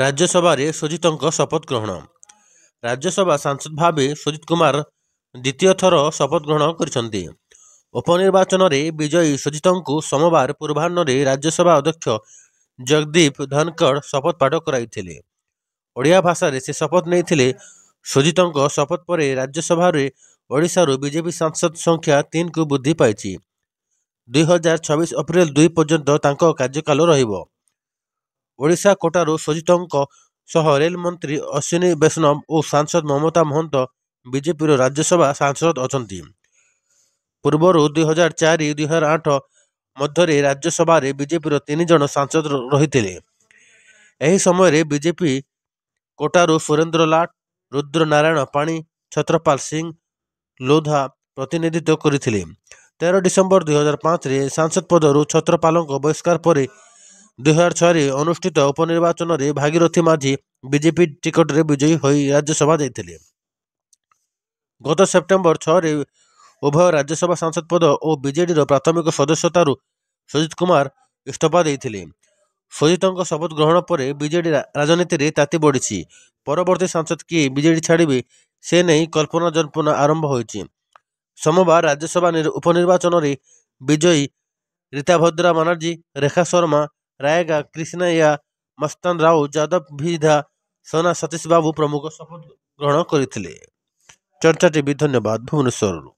ରାଜ୍ୟସଭାରେ ସୁଜିତଙ୍କ ଶପଥ ଗ୍ରହଣ। ରାଜ୍ୟସଭା ସାଂସଦ ଭାବେ ସୁଜିତ କୁମାର ଦ୍ୱିତୀୟ ଥର ଶପଥ ଗ୍ରହଣ କରିଛନ୍ତି। ଉପନିର୍ବାଚନରେ ବିଜୟୀ ସୁଜିତଙ୍କୁ ସୋମବାର ପୂର୍ବାହ୍ନରେ ରାଜ୍ୟସଭା ଅଧ୍ୟକ୍ଷ ଜଗଦୀପ ଧନଖଡ଼ ଶପଥ ପାଠ କରାଇଥିଲେ। ଓଡ଼ିଆ ଭାଷାରେ ସେ ଶପଥ ନେଇଥିଲେ। ସୁଜିତଙ୍କ ଶପଥ ପରେ ରାଜ୍ୟସଭାରେ ଓଡ଼ିଶାରୁ ବିଜେପି ସାଂସଦ ସଂଖ୍ୟା 3କୁ ବୃଦ୍ଧି ପାଇଛି। 2026 ଅପ୍ରିଲ 2 ପର୍ଯ୍ୟନ୍ତ ତାଙ୍କ କାର୍ଯ୍ୟକାଳ ରହିବ। ଓଡ଼ିଶା କୋଟାରୁ ସୁଜିତଙ୍କ ସହ ରେଳ ମନ୍ତ୍ରୀ ଅଶ୍ୱିନୀ ବୈଷ୍ଣବ ଓ ସାଂସଦ ମମତା ମହନ୍ତ ବିଜେପିର ରାଜ୍ୟସଭା ସାଂସଦ ଅଛନ୍ତି। ପୂର୍ବରୁ 2004 2008 ମଧ୍ୟରେ ରାଜ୍ୟସଭାରେ ବିଜେପିର 3 ଜଣ ସାଂସଦ ରହିଥିଲେ। ଏହି ସମୟରେ ବିଜେପି କୋଟାରୁ ସୁରେନ୍ଦ୍ର ଲାଟ, ରୁଦ୍ର ନାରାୟଣ ପାଣି, ଛତ୍ରପାଲ ସିଂ ଲୋଧା ପ୍ରତିନିଧିତ୍ୱ କରିଥିଲେ। 13 ଡିସେମ୍ବର 2005ରେ ସାଂସଦ ପଦରୁ ଛତ୍ରପାଲଙ୍କ ବହିଷ୍କାର ପରେ 2006ରେ ଅନୁଷ୍ଠିତ ଉପନିର୍ବାଚନରେ ଭାଗୀରଥି ମାଝୀ ବିଜେପି ଟିକଟରେ ବିଜୟୀ ହୋଇ ରାଜ୍ୟସଭା ଯାଇଥିଲେ। ଗତ ସେପ୍ଟେମ୍ବର 6ରେ ଉଭୟ ରାଜ୍ୟସଭା ସାଂସଦ ପଦ ଓ ବିଜେଡିର ପ୍ରାଥମିକ ସଦସ୍ୟତାରୁ ସୁଜିତ କୁମାର ଇସ୍ତଫା ଦେଇଥିଲେ। ସୁଜିତଙ୍କ ଶପଥ ଗ୍ରହଣ ପରେ ବିଜେଡି ରାଜନୀତିରେ ତାତି ବଢ଼ିଛି। ପରବର୍ତ୍ତୀ ସାଂସଦ କିଏ ବିଜେଡି ଛାଡ଼ିବେ, ସେ ନେଇ କଳ୍ପନାଜଳ୍ପନା ଆରମ୍ଭ ହୋଇଛି। ସୋମବାର ରାଜ୍ୟସଭା ଉପନିର୍ବାଚନରେ ବିଜୟୀ ରୀତାଭଦ୍ରା ବାନାର୍ଜୀ, ରେଖା ଶର୍ମା, ରାୟଗା କ୍ରିଷ୍ଣାୟା, ମସ୍ତାନ ରାଓ, ଯାଦବ ଭିଧା ସୋନା ସତୀଶ ବାବୁ ପ୍ରମୁଖ ଶପଥ ଗ୍ରହଣ କରିଥିଲେ। ଚର୍ଚ୍ଚା ଟିଭି, ଧନ୍ୟବାଦ, ଭୁବନେଶ୍ୱରରୁ।